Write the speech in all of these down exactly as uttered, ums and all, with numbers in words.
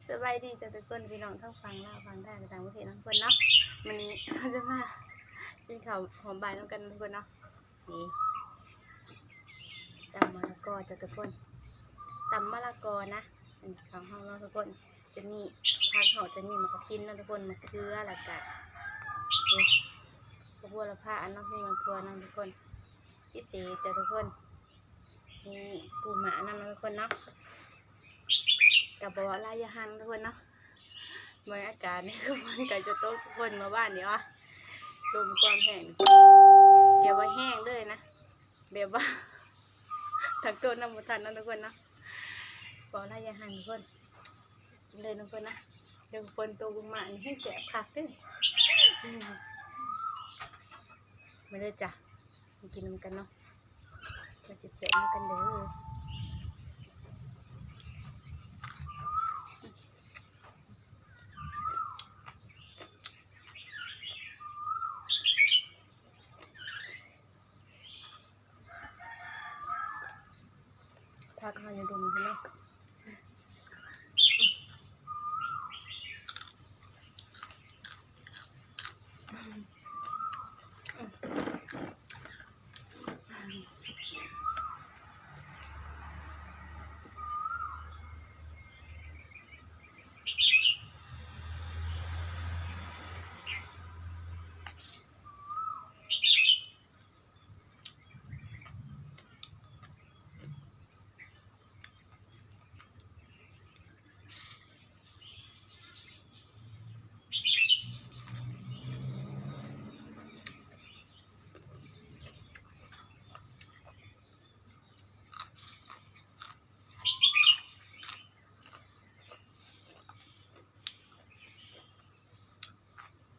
สบายดีจ้ะทุกคน พี่น้องทั้งฝั่งลาวฝั่งไทยและต่างประเทศนะทุกคนเนาะ มื้อนี้เราจะมากินข้าวหอมบ่ายนำกันทุกคนเนาะ นี่ ตำมะละกอจ้ะทุกคน ตำมะละกอนะ อันนี้ของเฮาเนาะทุกคน จะมีผักเฮาจะมีหมากกระถินเนาะทุกคน มะเขือ แล้วก็ นี่ บักบัวละพาเนาะ มีหมากถั่วเนาะทุกคน พิเศษจ้ะทุกคน มีปูม้านำเนาะทุกคนเนาะ ก็บ่ว่าหลายอย่าหังทุกคนเนาะ บรรยากาศนี่คือฝนก็จะตกทุกคน เมื่อวานนี้ว่าลมความแห้ง แบบว่าแห้งเลยนะ แบบว่าตั้งตัวนำบ่ทันเนาะทุกคนเนาะ บ่ว่าหลายอย่าหังทุกคน กินเลยทุกคนนะ เดี๋ยวฝนตกลงมานี่ให้แสบคักเด้อ อืม มาเลยจ้ะ มากินนำกันเนาะ มาแสบๆนำกันเด้อ ผักเฮาอยู่ดุมใช่ไหม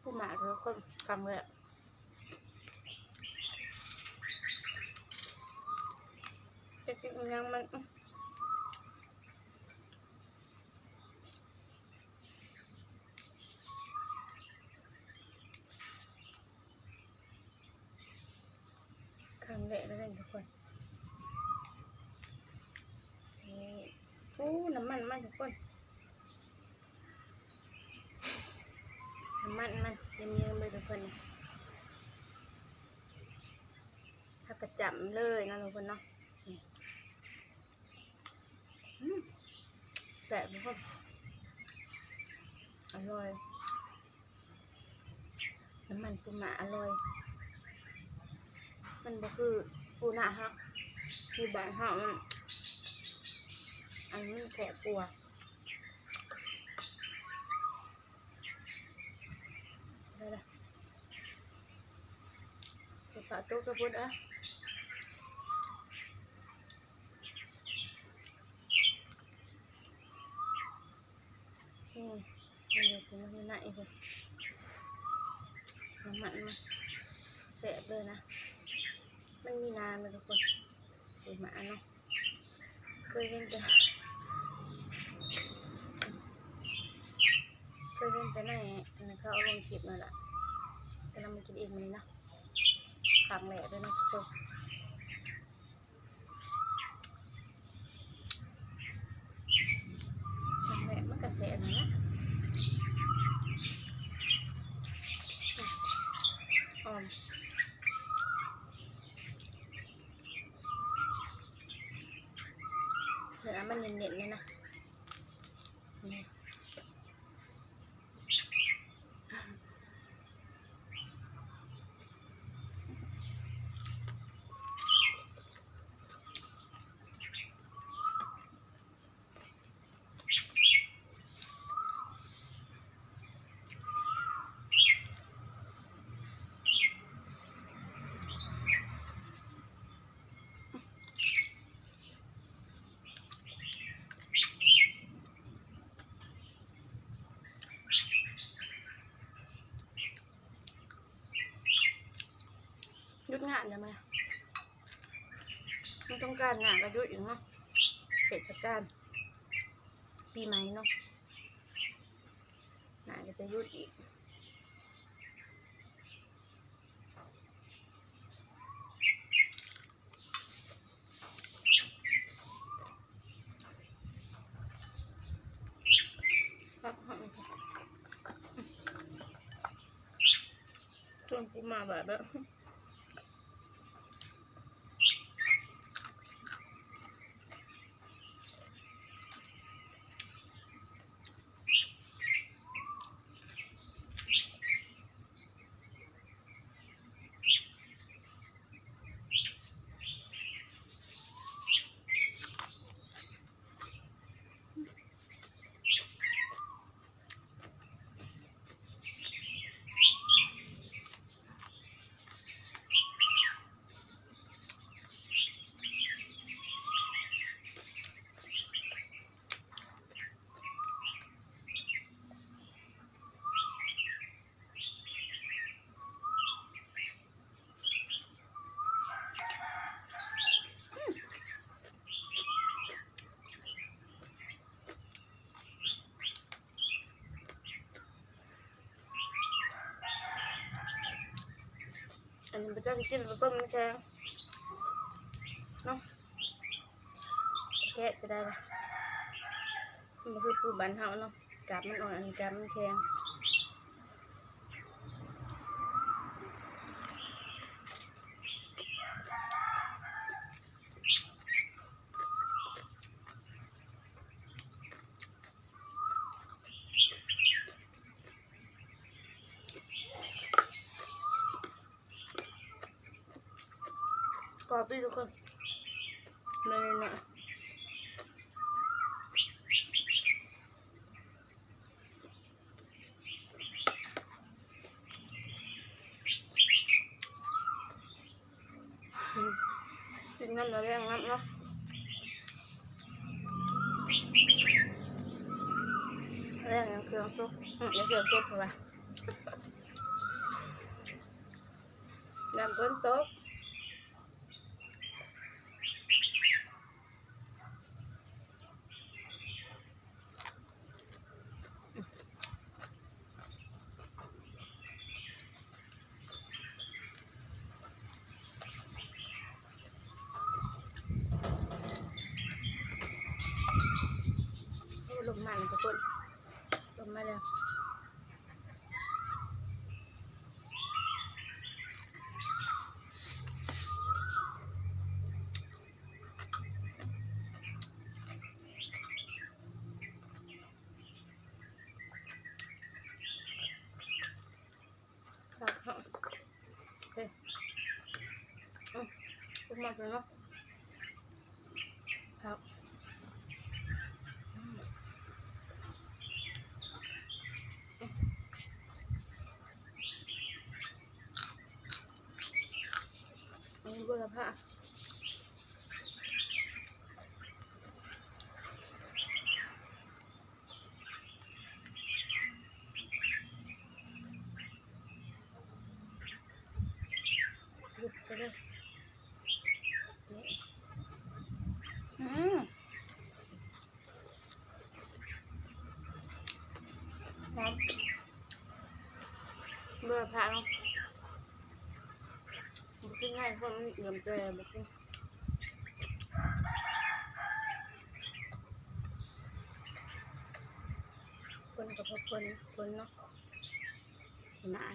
ปูม้าทุกคน ครั้งแรก จะกินยังมัน ครั้งแรกเลยทุกคน นี่ อู้ น้ำมันมันทุกคน น้ำมันมันเยิ้มๆเลยทุกคน ผักกระจ๋ำเลยเนาะทุกคนเนาะ นี่ อืม แซ่บทุกคน อร่อย น้ำมันปูม้าอร่อย มันบ่คือปูนาเฮา ที่บ้านเฮามัน อันนี้มันแซ่บกว่า ได้ละ ไปฝากตู้กับพุทธอ่ะ อืม มันอยู่ตรงนี้นะ ไอ้พวกน้ำมันมันแซ่บเลยนะ มันมีนานเลยทุกคน ปูม้าเนาะ เคยเห็นแต่ เคยเห็นแต่ในอันนั้นเขาเอาลงคลิปนั่นแหละ แต่เรามากินเองมื้อนี้เนาะ ครั้งแรกเลยเนาะทุกคน ครั้งแรกมันก็แซ่บนั่นนะ อ่อม เนื้อมันเน้นๆเลยนะ นี่ หยุดงานได้ไหม มันต้องการงานก็หยุดอีกเนาะ เทศกาลปีใหม่เนาะ งานก็จะหยุดอีก เ กูมาแบบแบบ อันนี้พระเจ้าสิกินแล้วก็มันแข็งเนาะ แกะจะได้ละ มันคือปูบ้านเฮาเนาะ กาบมันอ่อน อันนี้กาบมันแข็ง กรอบดีทุกคน นี่ๆๆ อืม กินน้ำแล้วแรงน้ำเนาะ แรงยังเครื่องสุก อืม ยังเครื่องสุกอยู่วะ น้ำฝนตก โอ้ ลมมาแล้วทุกคน ลมมาแล้ว ครับ โอเค อืม ลมมาแล้วเนาะ ครับ อืม อืม อันนี้บัวละพา หยุดไปเลย นี่ อืม หอม บัวละพาเนาะ บ่กินง่าย เพราะมันเหลื่อมแก่ บ่กิน คนกับพวกคน คนเนาะ หนา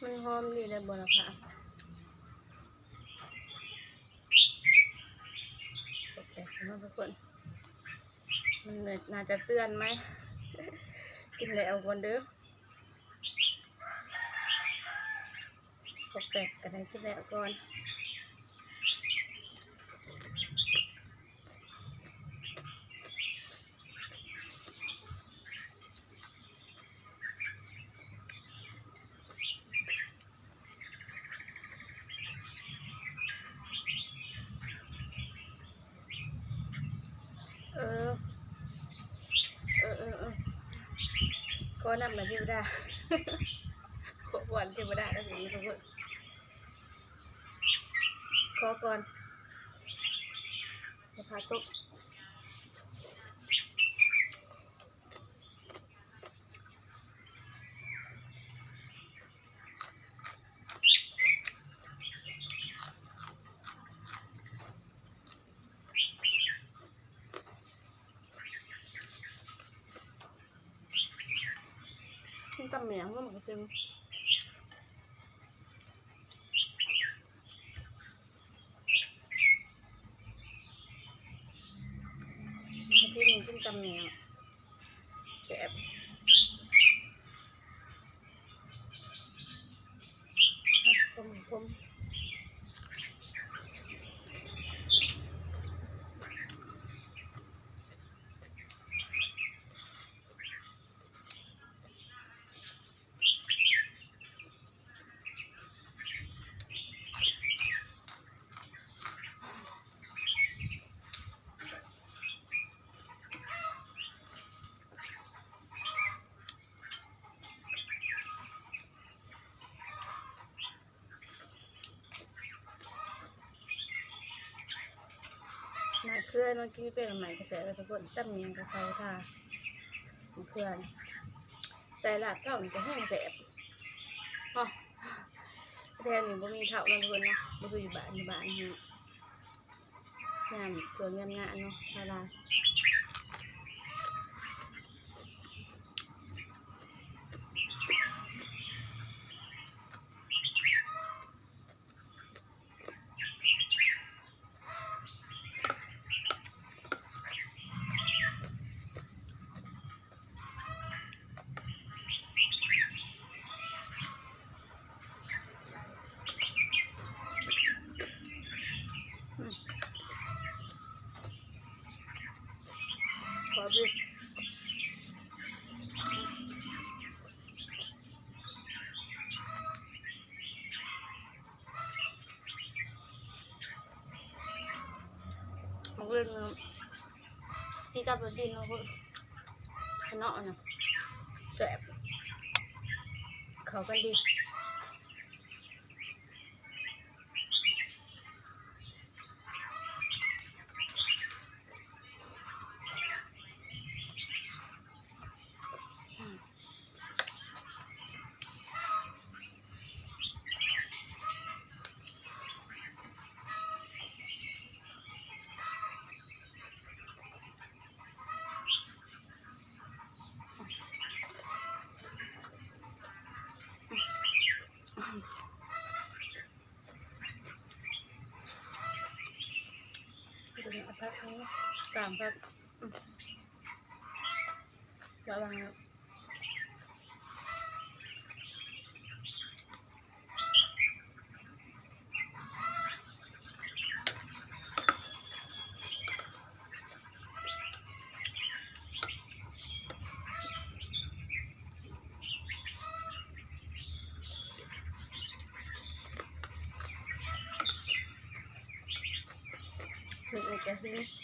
มันหอมดีเลยบัวละพา ตกแต่งเนาะทุกคน มันน่าจะเตือนไหม กินแล้วก่อนเด้อ ปอกแปกกันให้กินแล้วก่อน เออ เออ เออ เออ ขอนำหน่อยเทวดา ขอก่อนเทวดาแล้วถึงทุกคน ขอก่อน จะพาตก กินตำแหน่งก็เหมือนกัน อาทิตย์หนึ่งกินตำแหน่ง แซ่บ ขมขม มะเขือเนาะ กินเป็นใหม่กระแสไปทุกคน ตำเนียงกระใส่ค่ะ มะเขือ ใส่ลาบเก้านี่ก็แห้งแซ่บ เนาะ แถวนี้บ่มีเถาเนาะทุกคนเนาะ บ่คืออยู่บ้าน อยู่บ้านนี่ งาม สวยงามงามเนาะ ลาวลาว ขอบิด มันก็เลยมี ที่กับรสดีเนาะ ขนมนะ แซ่บ เข้ากันดี เอาผักนี้ ตามผัก อืม ระวังนะ เพิ่นเอาไปให้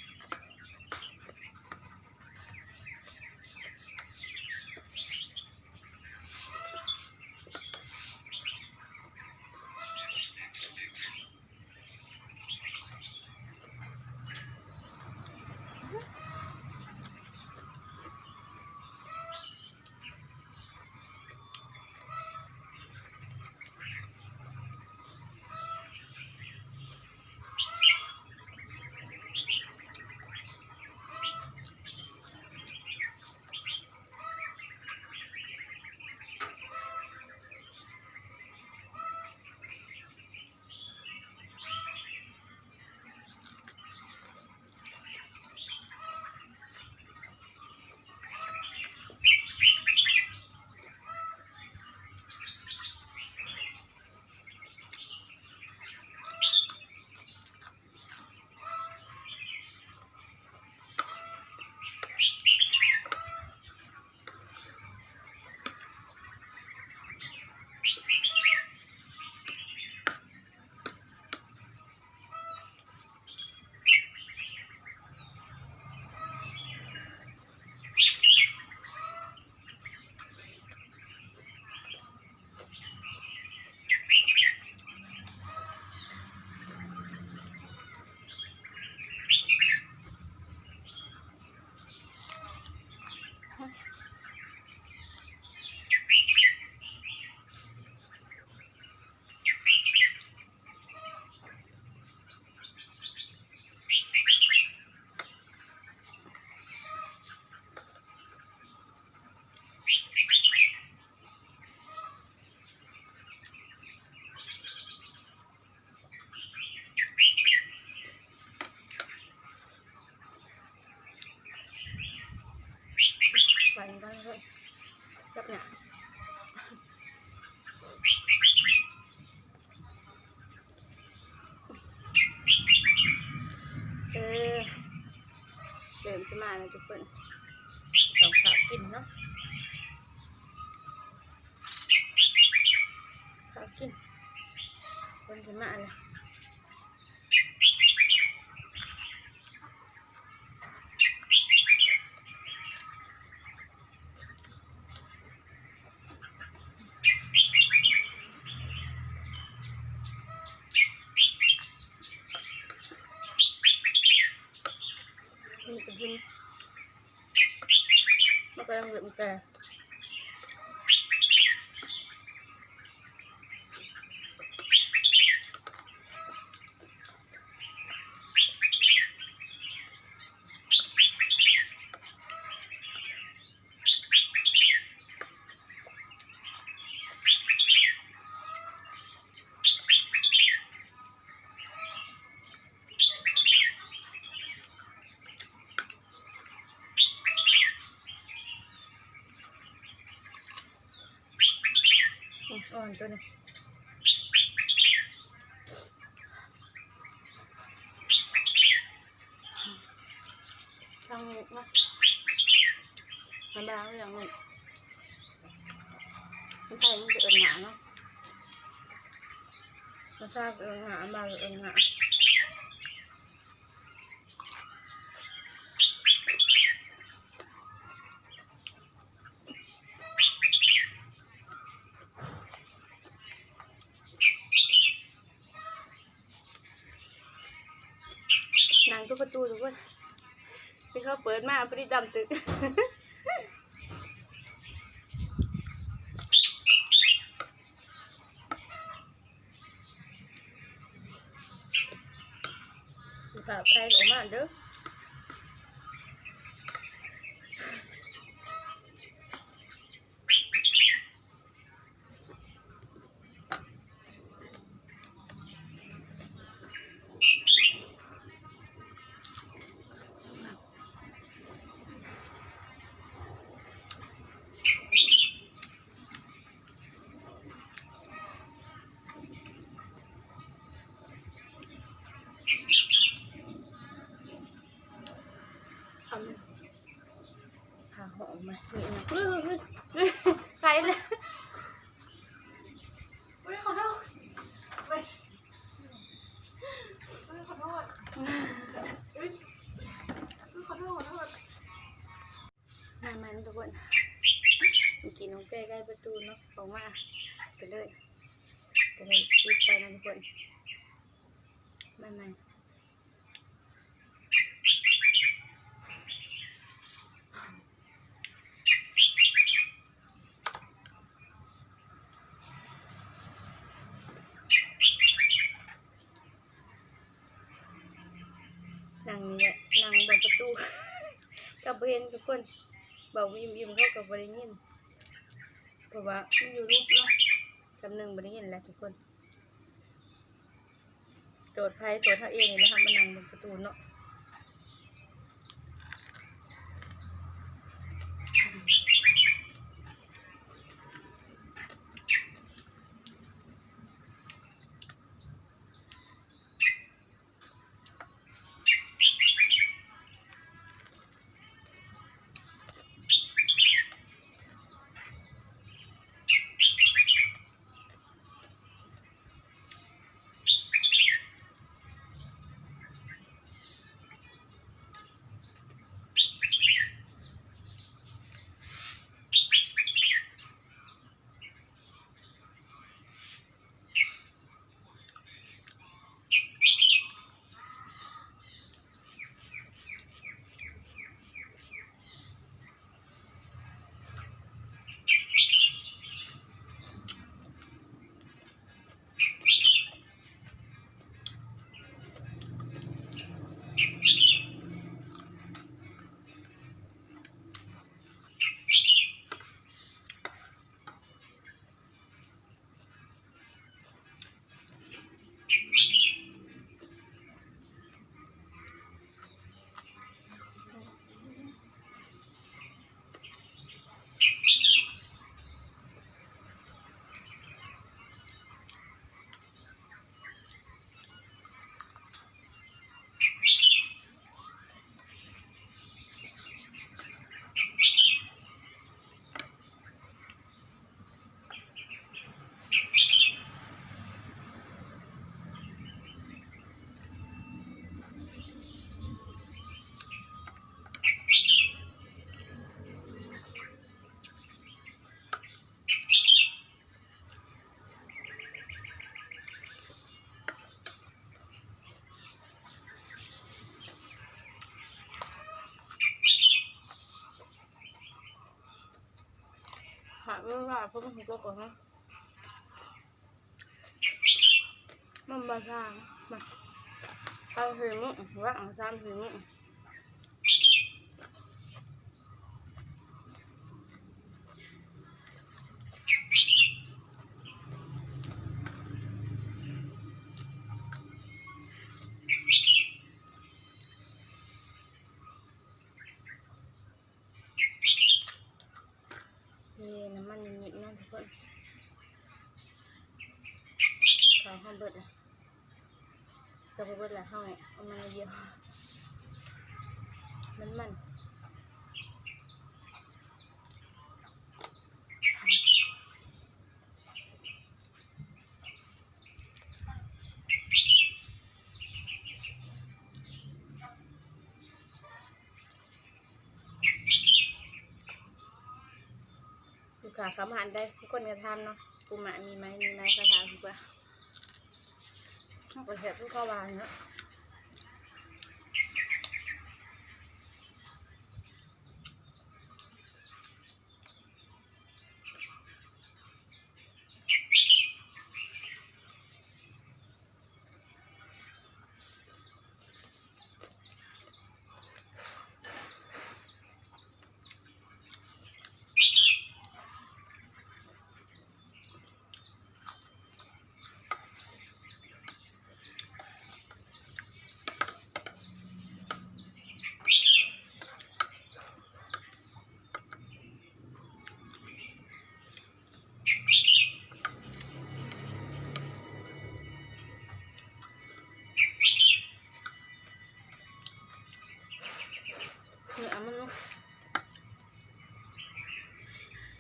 กับเนี่ย เออ เริ่มจะมาแล้วทุกคน ต้องข้าวกินเนาะ ข้าวกิน คนจะมาแล้ว นี่ก็คือ มันกำลังเหลืองแก่ อืม อ่อนตัวนี้ ทางนี้นะ มันบางอย่างนี้ มันไทยมันจะเอิญหนาเนาะ มันซากเอิญหนา บางเอิญหนา นั่งตุ๊กประตูทุกคน ที่เขาเปิดมาพอดีดำตึก สิฝากใครออกมาเด้อ ทำหาหอมมา นี่นะ เฮ้ย เฮ้ย เฮ้ย ไปเลย เฮ้ย ขอโทษ เฮ้ย ขอโทษ เฮ้ย ขอโทษ ขอโทษ มา มาทุกคน เมื่อกี้น้องเป้ใกล้ประตูเนาะ ออกมา ไปเลย ไปเลย รีบไปนะทุกคน มา มา นั่งนี่แหละ นั่งบนประตู ก็บ่เห็นทุกคน เว้าอิ่มๆ เขาก็บ่ได้ยิน เพราะว่ามันอยู่ลุกเนาะ จำหนึ่งบ่ได้ยินแหละทุกคน โทษไผโทษเฮาเองนี่แหละค่ะ มานั่งบนประตูเนาะ เ เออว่าเพิ่งหัวก่อนนะ มันมาทางมาทำสี่มื้อว่าทำสี่มื้อ นี่น้ำมันนิดๆนะทุกคน เขาเขาเบิดละ ก็บ่เบิดละ เขาเอามาเดียว มันมัน ลูกค้าเขามาหันได้ทุกคนก็ทานเนาะ ปูมะมีไหม มีไหม เขาถามทุกว่า เขาก็เห็นทุกข้าวหวานเนาะ เนื้อมันเนาะ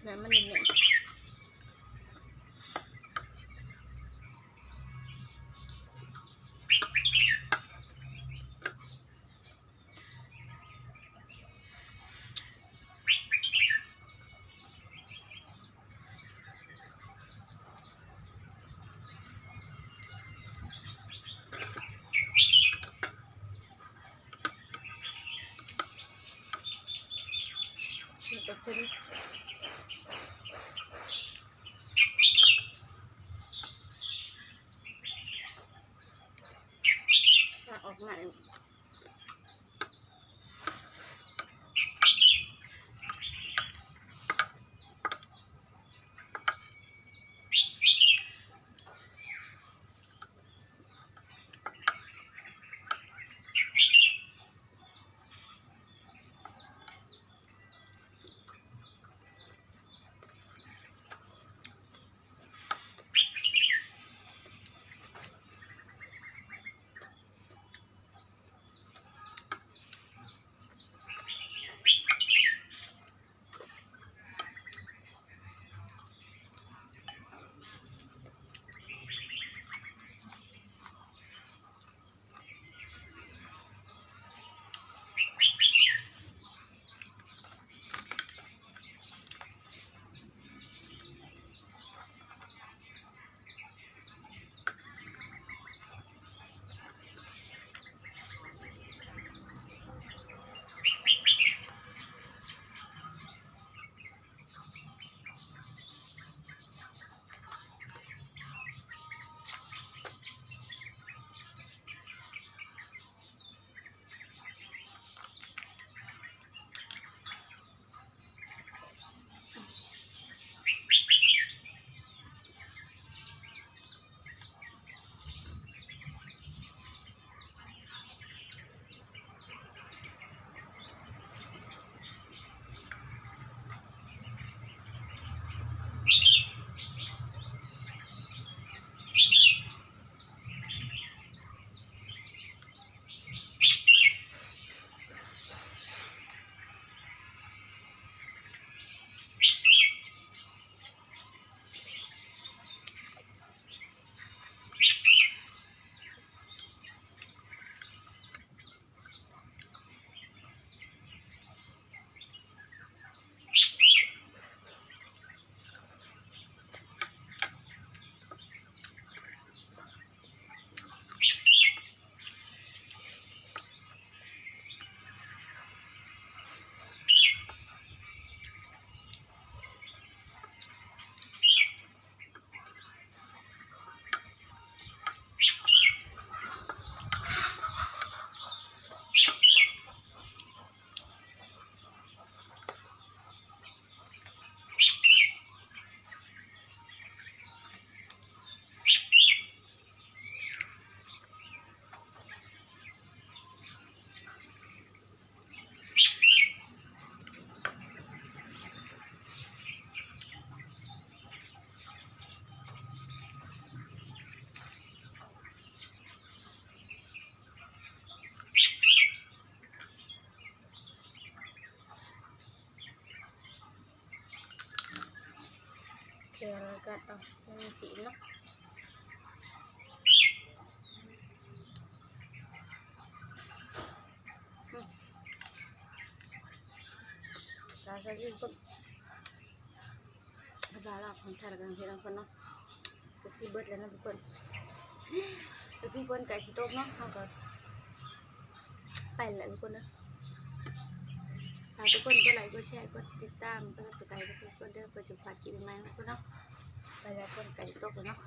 เนื้อมันเน้นๆ มันก็เค็ม ถ้าออกมา เ แล้วก็เอามันมีสีเนาะ อืม สาวสาวที่คน เวลาเราของไทยเรากำลังเฮ็ดของคนเนาะ คือที่เบิดแล้วนะทุกคน คือที่เพิ่นไก่สิตกเนาะ เฮาก็ไปแล้วทุกคนเนาะ ฝากทุกคนกดไลค์ กดแชร์ กดติดตาม กดติดตามทุกคนเด้อ เพื่อจะพลาดคลิปใหม่ๆนะทุกคนเนาะ ไปแล้ว คนไก่ตกแล้วเนาะ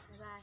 บ๊ายบาย